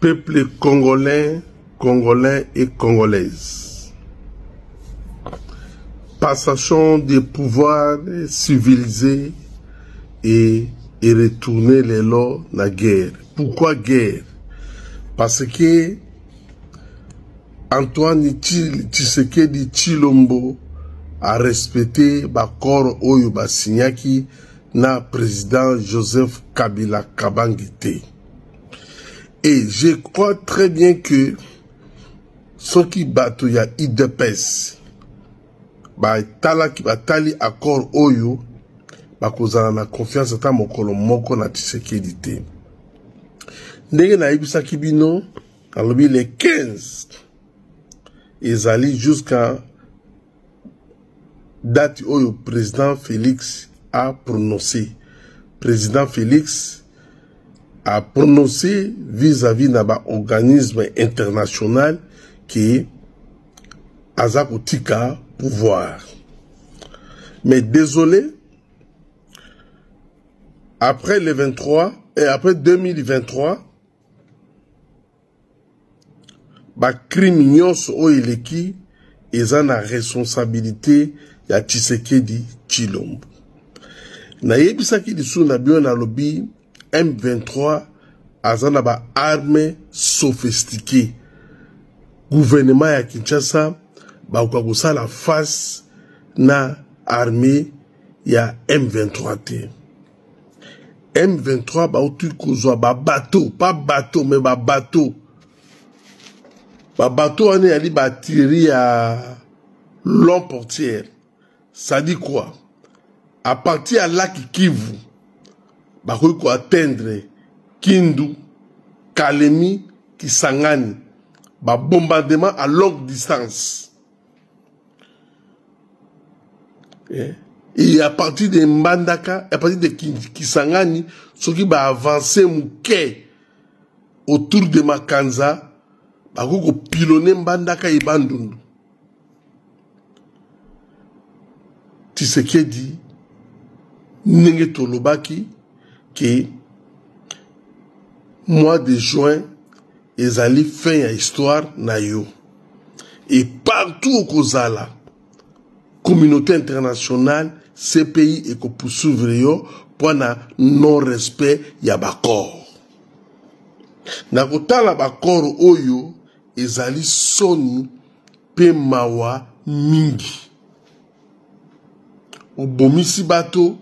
Peuple congolais, congolais et congolaise. Passation des pouvoirs civilisés et, et retourner les lots la guerre. Pourquoi guerre Parce que Antoine Tshisekedi Tshilombo a respecté l'accord oyo basignaki na président Joseph Kabila Kabange te. Et je crois très bien que soki bato ya UDPS batalaki batali accord oyo bakozala na confiance ata mokolo moko na Tshisekedi te. Ndenge nayebisaki bino nalobi le 15 ezali jusqu'à date oyo président Félix a prononcé. Président Félix a prononcé vis-à-vis na ba organisme international qui aza kotika pouvoir. Mais désolé, après le 23 et après 2023, ba crime nyonso oyo eleki eza na responsabilité ya Tshisekedi Tshilombo. Nayebisaki lisusu na bino nalobi M23 aza na ba armes sophistiquées. Gouvernement ya Kinshasa bakoka kosala face na armée ya M23 te. M23 bauti kozwa ba bateau, pas bateau mais ba bateau. Ba bateau wana eyali ba artillerie ya long portière. Ça dit quoi? À partir ya lac Kivu, bakoki ko atteindre Kindu, Kalemi, Kisangani. Ba bombardement à longue distance. Eh? Et à partir de Mbandaka, à partir de Kisangani, soki ba avancer moke autour de Makanza, bakoki kopilone Mbandaka et Bandundu. Tshisekedi ndenge tolobaki ke mois de juin ezali fin ya histoire na yo et partout okozala communauté internationale cpi ekopoursuivre yo mpo na non respect ya baccord na kotala baccord oyo ezali soni mpe mawa mingi obomisi bato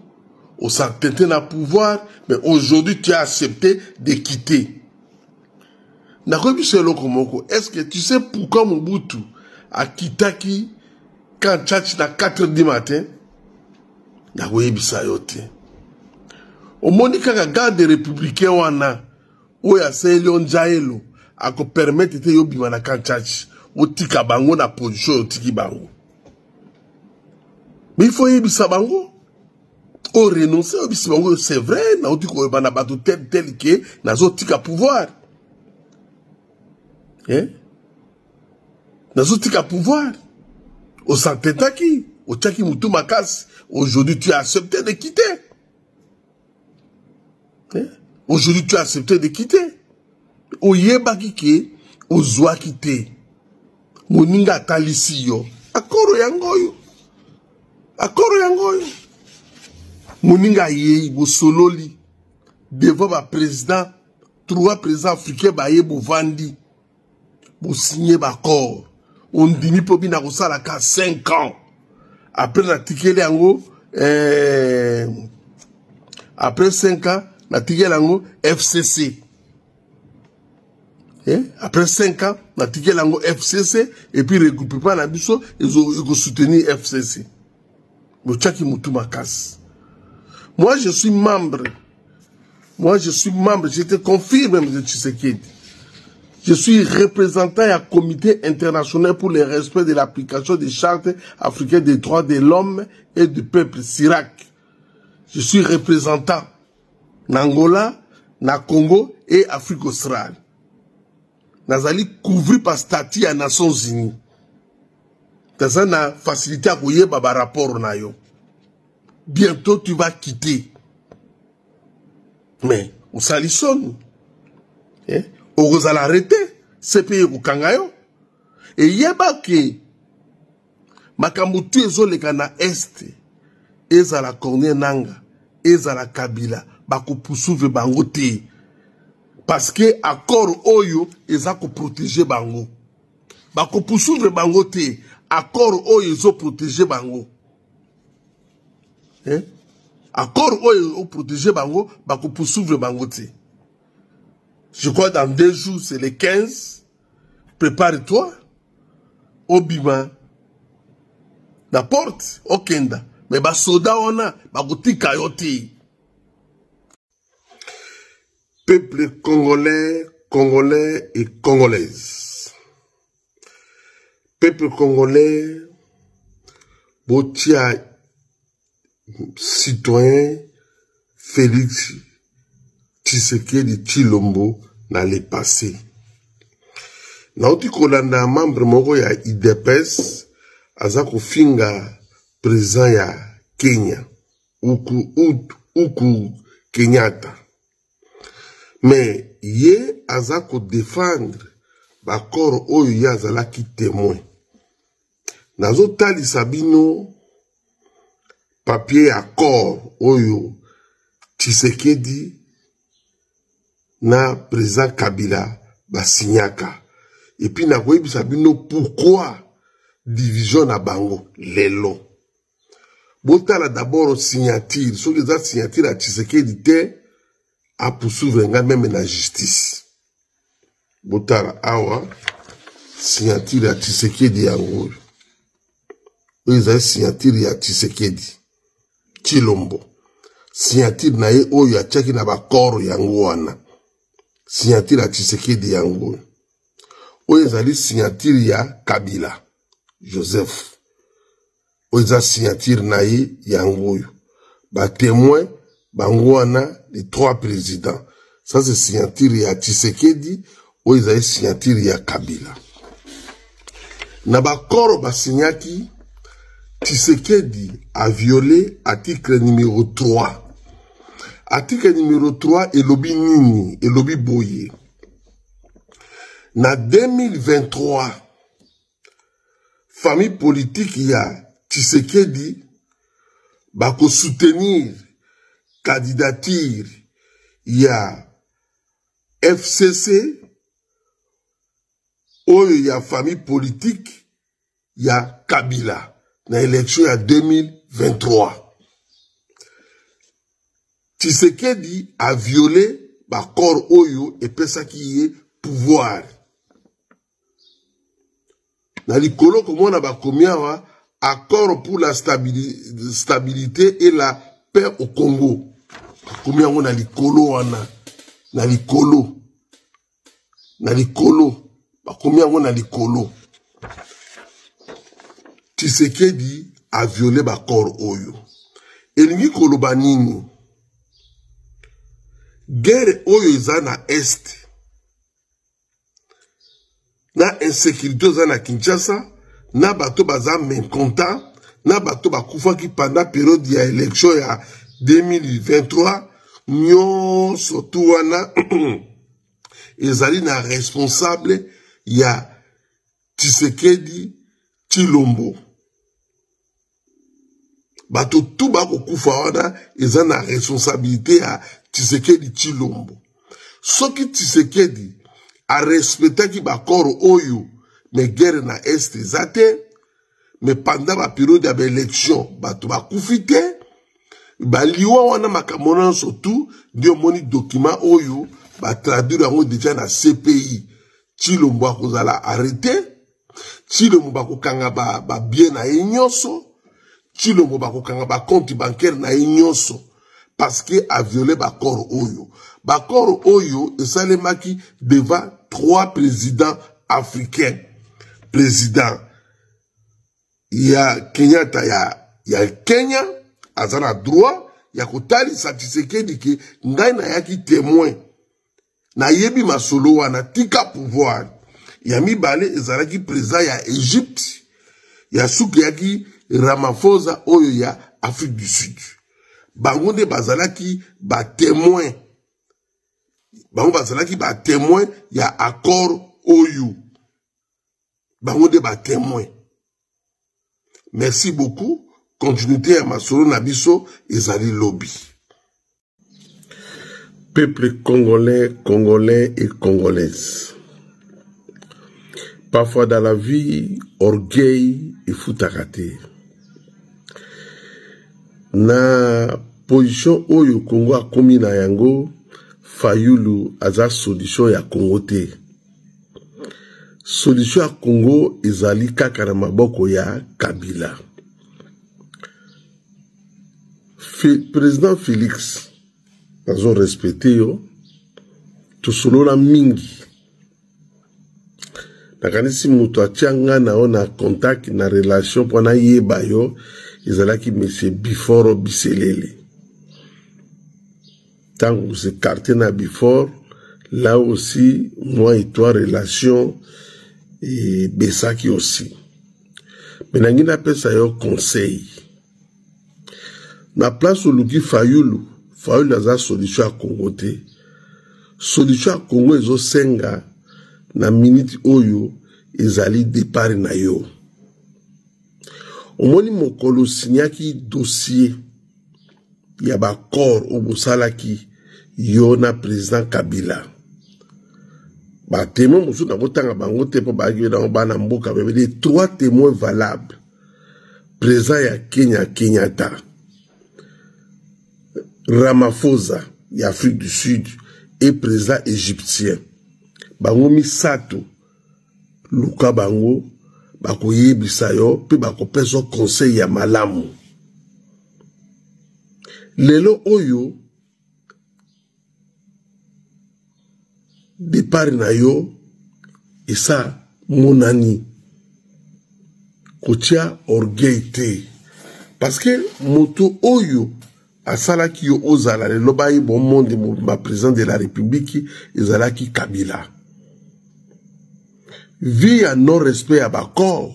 osatente na pouvoir mais aujourd'hui tu as accepté de quitter nakoyebisa eloko moko est ce que tu sais pourquoi mobutu akitaki camp tchatch na 4 heures du matin nakoyebisa yo te omoni kaka garde républicain wana oyo asaleli yo njaelo akopermettre te yo bima na camp tchatch otika bango na position oyo otiki bango mais il faut oyebisa bango o renonce oyebisi bango c'est vrai nauti koyeba na bato tel tel ke nazotika pouvoir eh? nazotika pouvoir osantetaki otiaki motu makasi aujourd'hui tu as accepté de quitter eh? aujourd'hui tu as accepté de quitter oyebaki ke ozwaki te moninga atalisi yo akoro yango oyo akoro yango oyo moninga ayei bosololi devant baprésident trois présidents africains baye bovandi bosigne baaccord ondimi mpo bina kosala ka 5 ans après natikeli yango eh, après 5 ans natikeli yango fcc eh? après 5 ans natikeli yango fcc et puis regroupement na biso ekosoutenir fcc botiaki motu makasi moi je suis membre moi je suis membre je te confirme M. Tshisekedi je suis représentant ya comité international pour le respect de l'application des chartes africaines des droits de l'homme et du peuple sirac je suis représentant na Angola na Congo et Afrique australe nazali couvri par statut ya Nations Unies naza na facilité ya koyeba barapport na yo bientôt tu vas quitter mais osali soni eh? Okozala arrete, CPI ekokanga yo. Eyeba ke makambo tu ezoleka na est, ezala Corneille Nanga, ezala Kabila, bakopoursuivre bango te parce que accord oyo eza koprotege bango. Bakopoursuivre bango te, accord oyo ezoprotege bango. Eh? Accord oyo oprotege bango, bakopoursuivre bango te. Je crois dans 2 jours, c'est le 15. Prépare-toi. Obima. Na porte, okenda. Mais ba soda wana, bakotika yo te. Peuple congolais, congolais et congolaise. Peuple congolais, botia citoyen Félix Tshisekedi Tshilombo na le passé. Nauti kolanda membre moko ya UDPS aza kofinga président ya Kenya Uku Kenyatta. Mais ye aza ko défendre ba corps oyo ye azalaki témoin. Nazotalisa bino papier ya corps oyo Tshisekedi na président Kabila basignaka. Et puis nakoyebisa bino pourquoi division na bango lelo. Botala d'abord signature, soki eza signature ya Tshisekedi te, a poursuivre nga même na justice. Botala awa signature ya Tshisekedi yango oyo. Oyo ezali signature ya Tshisekedi Tshilombo. Signature na ye oyo atiaki na ba corps yango wana. Signature ya Tshisekedi yango oyo. Oyo ezali signature ya Kabila Joseph. Oyo eza signature na ye yango oyo. Ba témoins bango wana les 3 présidents. Ça c'est signature ya Tshisekedi, oyo ezali signature ya Kabila. Na ba corps ba signaki, Tshisekedi a violé article numéro 3. Article numéro 3 elobi nini? Elobi boye. Na 2023, famille politique ya Tshisekedi bako soutenir candidature ya FCC oyo ya famille politique ya Kabila na élection ya 2023. Tshisekedi a violé ba corps oyo epesaki ye pouvoir. Na likolo komona bakomi awa accord pour la stabilité et la paix au Congo. Bakomi yango na likolo wana, na likolo, na likolo, bakomi yango na likolo. Tshisekedi a violé ba corps oyo. Elingi koloba nini? Guerre oyo eza na est, na insécurité oza na Kinshasa, na bato baza mécontent, na bato bakufaki pendant période ya élection ya 2023, nyonso tu wana ezali na responsable ya Tshisekedi Tshilombo. Bato tu bakokufa wana eza na responsabilité ya Tshisekedi Tshilombo. Soki Tshisekedi a respectaki ba corps oyo, mais guerre na est eza te, mais pendant ba période ya ba élection bato bakufi te, baliwa wana makambo nyonso tu nde omoni document oyo ba traduire yango déjà na CPI. Tshilombo akozala arrêté, Tshilombo bakokanga ba bien na ye nyonso, Tshilombo bakokanga ba compte bancaire na ye nyonso parce que a violé ba corps oyo. Ba corps oyo esalemaki devant 3 présidents africains. Président ya Kenyatta ya Kenya aza na droit ya kotalisa Tshisekedi ke ngai nayaki témoin, nayebi masolo wana, tika pouvoir. Ya mibale ezalaki président ya Égypte, ya suki yaki Ramaphosa oyo ya Afrique du Sud. Bango nde bazalaki ba témoin. Bango bazalaki ba témoin ya accord oyo. Bango nde ba témoin. Merci beaucoup. Continuité ya masolo na biso ezali lobi. Peuple congolais, congolais et congolaise. Parfois dans la vie, orgueil efutaka te. Na position oyo Congo akomi na yango, Fayulu aza solution ya Congo te. Solution ya Congo ezali kaka na maboko ya Kabila. Président Félix, nazo respecte yo, tosolola mingi. Nakanisi moto atia nga na yo na contact na relation mpo nayeba yo ezalaki monsieur Biforo Biselele. Ntango s'écarter na Biforo, là aussi moi et toi relation ebesaki aussi. Mais nangi napesa yo conseil. Na place oluki Fayulu, Fayulu aza solution ya Congo te. Solution ya Congo ezosenga na minute oyo ezali départ na yo. Omoni mokolo osignaki dossier ya ba accord oyo bosalaki yo na président Kabila. Ba témoins mosusu nakotanga bango te mpo bayaki nango bana mboka, bebele trois témoins valables. Président ya Kenya Kenyatta, Ramaphosa ya Afrique du Sud et président égyptien. Bango misato luka bango bakoyebisa yo mpe bakopesa conseil ya malamu. Lelo oyo départ na yo esa monani, kotia orgueil te, parce que moto oyo asalaki yo ozala lelo bayeba monde mobimba président de la République ezalaki Kabila. Vie ya non respect ya baccord,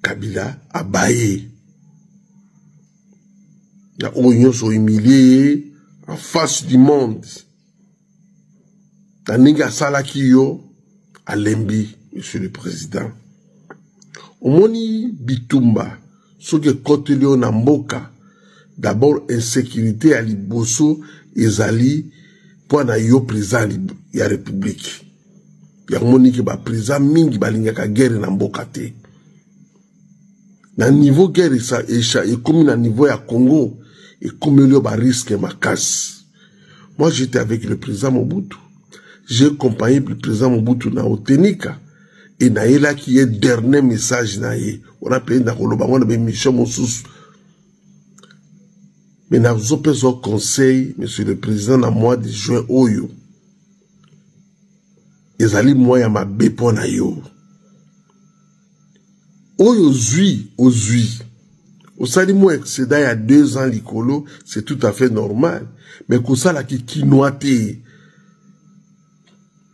Kabila abaye na oyo nyonso humilie ye en face du monde na ndenge asalaki yo alembi. Monsieur le président, omoni bitumba soki ekoteli yo na mboka, d'abord insécurité ya liboso ezali mpo na yo président ya république. Yango moniki ba président mingi balingaka guerre na mboka te. Na niveau guerre ekomi na niveau ya Congo, ekomeli yo ba risque makasi. Moi j'étais avec le président Mobutu, j'ai accompagné le président Mobutu na Otenika et nayelaki ye dernier message na ye wana mpe nakoloba ngo na bémission mosusu. Mais nazopesa conseil, monsieur le président, na mois de juin oyo ezali mois ya mabe mpo na yo. Oyo ozwi, ozwi osali mwa excédent ya 2 ans likolo, c'est tout à fait normal, mais kosalaki kinois te,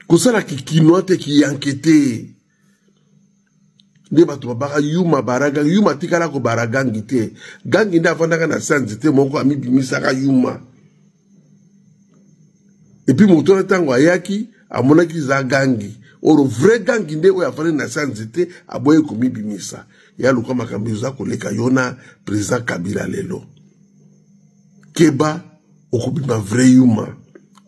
kosalaki kinois te, kiyanke te nde bato babaka yuma baragangi. Yuma atikala kobara gangi te, gangi nde avandaka na se ya nzete moko amibimisaka yuma. Et puis moto wana ntango ayaki amonaki eza gangi oro vrai gangi nde oyo afandi na se ya nzete aboyi komibimisa. Ya luka makambo eza koleka yo na président Kabila lelo. Keba, okobima vrai yuma.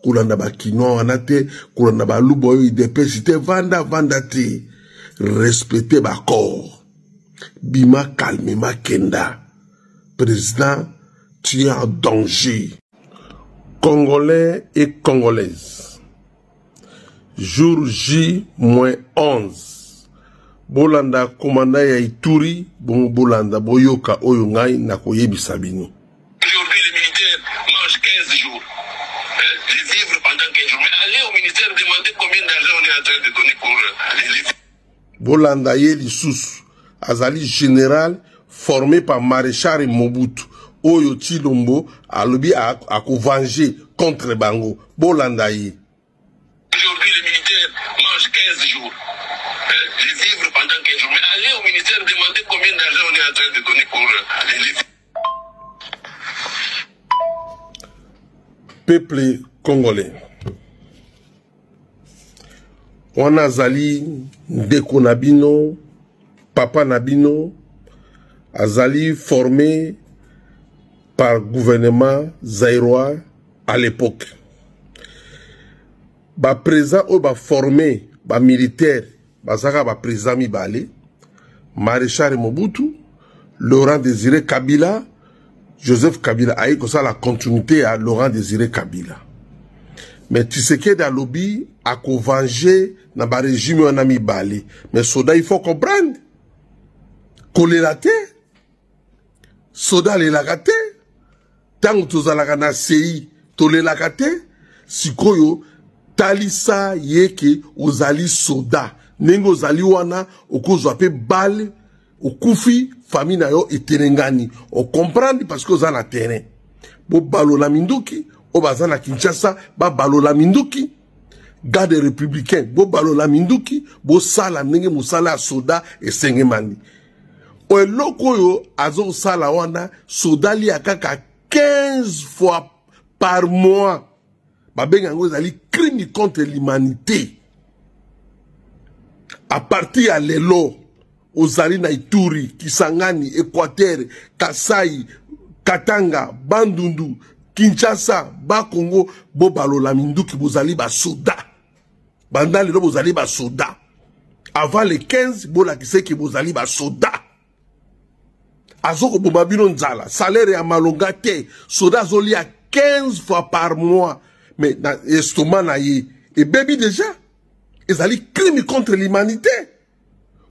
Kolanda bakinois wana te, kolanda baluba oyo idepesi te, vanda vanda te, respecte baccord, bima calmement, kenda. Président, tu es en danger. Congolais et Congolaises, jour J-11, bolanda commandant ya Ituri, bongo bolanda boyoka oyo ngai nakoyebisa bino. Aujourd'hui, les militaires mangent 15 jours. Les vivres pendant 15 jours. Mais allez au ministère demander combien d'argent on est en train de donner pour les vivres. Bolanda ye lisusu, azali général formé par Maréchal Mobutu. Oyo Tshilombo alobi akovanger contre bango. Bolanda ye. Aujourd'hui, les militaires mangent 15 jours. Les vivres pendant 15 jours. Mais allez au ministère demander combien d'argent on est en train de donner pour les vivres. Peuple congolais, Wana azali ndeko na bino, papa na bino, azali formé par gouvernement zaïrois à l'époque. Ba président oyo ba formé ba militaire bazaka ba président mibale, Maréchal Mobutu, Laurent Désiré Kabila, Joseph Kabila ayi kosala continuité ya Laurent Désiré Kabila. Mais Tshisekedi alobi akovange na ba régime wana mibale. Mais soda il faut comprendre. Kolela te. Soda alelaka te. Tango tozalaka na CI tolelaka te. Sikoyo talisa ye ke ozali soda. Ndenge ozali wana okozwa pe balle okufi famille na yo etelengani ocomprendre parce que oza na terrain bobalola minduki oyo baza na kinshasa babalola minduki garde républicain bobalola minduki bosala ndenge mosala ya soda esengemani eloko oyo azosala wana soda alia kaka 15 fois par mois babenga yango ezali crime contre l'humanité à partir ya lelo ozali na ituri kisangani équateur kasai katanga bandundu kinshasa bakongo bobalola minduki bozali basoda banda lelo bozali basoda avant le 15 bolakisa eke bozali basoda azokoboma bino nzala salaire ya malonga te soda azolia 15 fois par mois mais na estomac na ye ebebi déjà ezali crime contre l'humanité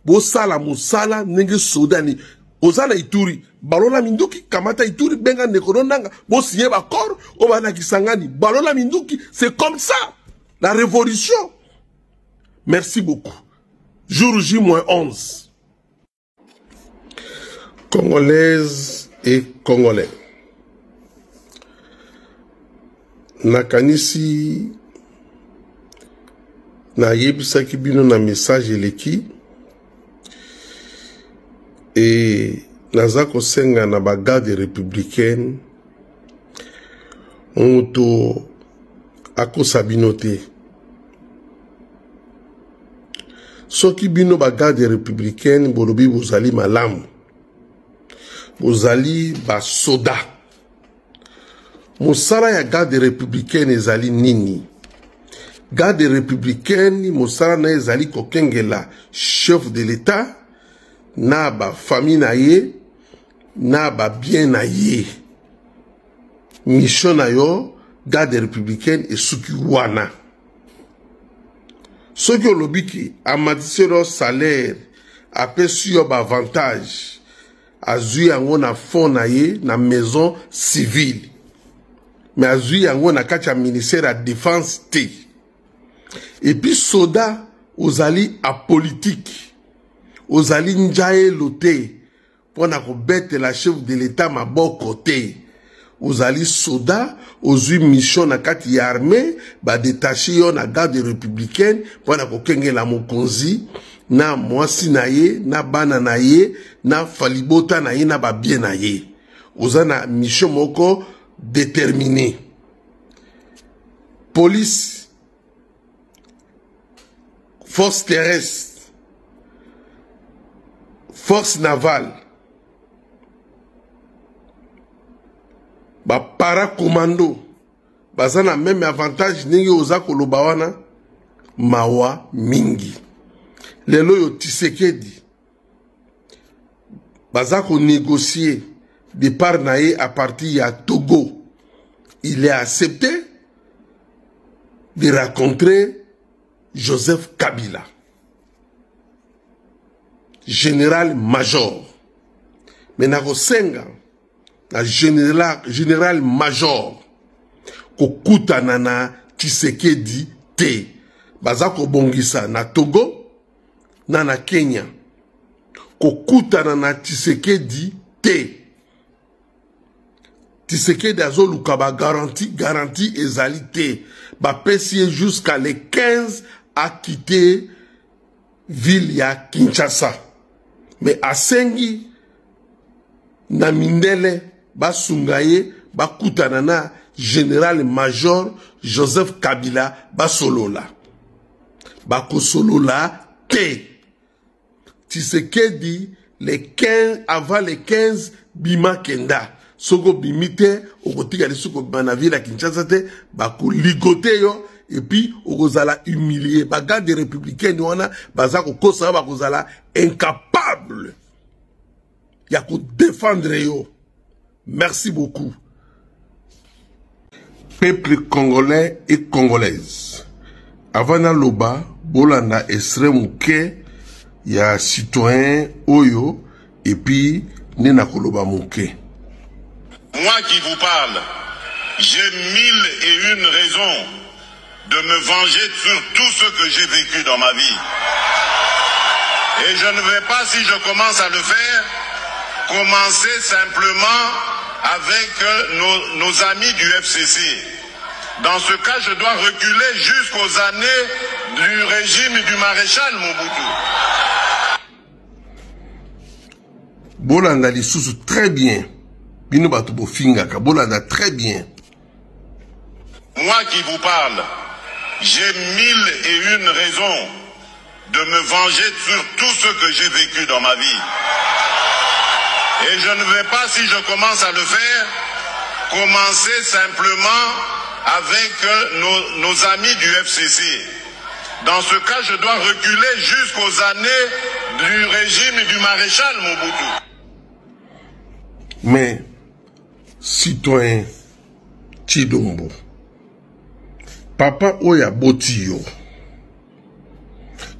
bosala mosala ndenge soda ni oza na ituri balola minduki kamata ituri benga ndeko no nanga bosinye baccord oyo baa na kisangani balola minduki c'est comme ça la révolution merci beaucoup jour j moins 11 Congolaises et Congolais, nakanisi nayebisaki bino na message eleki e naza kosenga na bagarde républicaine moto akosa bino te Soki bino ba garde republicaine bolobi bozali malamu, bozali ba soda. Mosala ya garde republicaine ezali nini? Garde republicaine mosala na ye ezali kokengela chef de l'etat na ba famille na ye na ba bien na ye. Mission na yo garde republicaine esuki wana. Soki olobi ke amatiseli yo salaire, apesi yo ba avantage, azwi yango na fond na ye na maison civile, mais azwi yango na kati ya ministère ya défense te. Et puis soda ozali apolitique, ozali njaelo te mpo na kobetela chef de l'etat maboko te. Ozali soda, ozwi mission na kati ya armée, ba detache yo na garde républicaine mpo na kokengela mokonzi na mwasi na ye na bana na ye na falibota na ye na ba bien na ye. Oza na mission moko déterminée. Police, force terrestre, force navale, ba paracommando baza na meme avantage ndenge oza koloba wana. Mawa mingi lelo oyo Tshisekedi baza konégocier départ na ye à partir ya Togo. Il est accepté de rencontrer Joseph Kabila, général major. Mais nakosenga na général, général major kokutana na Tshisekedi te. Baza kobongisa na Togo na na Kenya. Kokutana na Tshisekedi te. Tshisekedi azoluka ba garantie, garantie ezali te. Bapesi ye jusqu'à le 15 a quitté ville ya Kinshasa. Mais asengi na mindele basunga ye bakutana na général major Joseph Kabila basolola. Bakosolola te. Tshisekedi le 15 avant le 15 bima kenda. Soki obimi te okotika lisusu kobima na ville ya Kinshasa te, bakoligote yo et puis okozala humilié. Ba garde républicaine wana baza kokosa yo, bakozala incapable ya kodefendre yo. Merci beaucoup. Peuple congolais et congolaise, avant naloba, bolanda extrait moke ya citoyen oyo et puis nde nakoloba moke. Moi qui vous parle, j'ai 1001 raisons de me venger sur tout ce que j'ai vécu dans ma vie. Et je ne vais pas, si je commence à le faire, commencer simplement avec nos amis du FCC. Dans ce cas, je dois reculer jusqu'aux années du régime du maréchal Mobutu. Bolanda lisusu très bien. Bino bato bofingaka, bolanda très bien. Moi qui vous parle, j'ai 1001 raisons de me venger sur tout ce que j'ai vécu dans ma vie. Et je ne vais pas, si je commence à le faire, commencer simplement avec nos amis du FCC. Dans ce cas, je dois reculer jusqu'aux années du régime du maréchal Mobutu. Mais, citoyen Tshilombo, papa oyo aboti yo,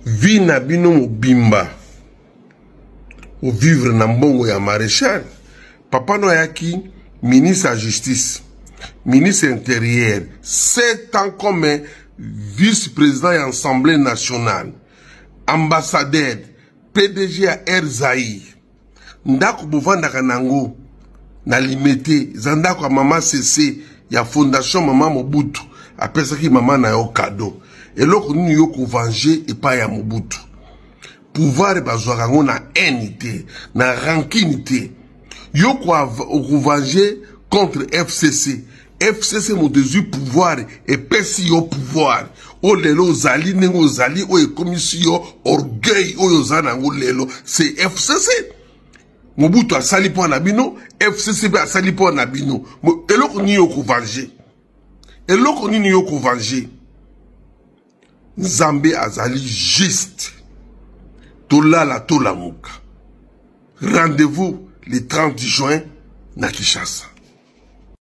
vie na bino mobimba, ovivre na mbongo ya maréchal. Papa no ayaki ministre ya justice, ministre intérieur, 7 ans comme vice-président ya Assemblée nationale, ambassadeur, PDG ya Air Zaïre. Ndako bovandaka nango na Limete, eza ndako ya mama CC ya fondation mama Mobutu, apesaki mama na yo cadeau. Eloko nini yo kovange epai ya Mobutu? Pouvoir bazwaka yango na haine te, na rancune te. Yo okovange contre FCC. FCC moto ezwi pouvoir, epesi yo pouvoir. Oyo lelo ozali ndenge ozali, oyo ekomisi yo orgueil oyo oza nango lelo, c'est FCC. Mobutu asali mpo na bino, FCC mpe asali mpo na bino. Eloko nini yo kovange? Eloko nini yo kovange? Nzambe azali juste. Tolala tolamuka. Rendez-vous le 30 juin na Kinshasa.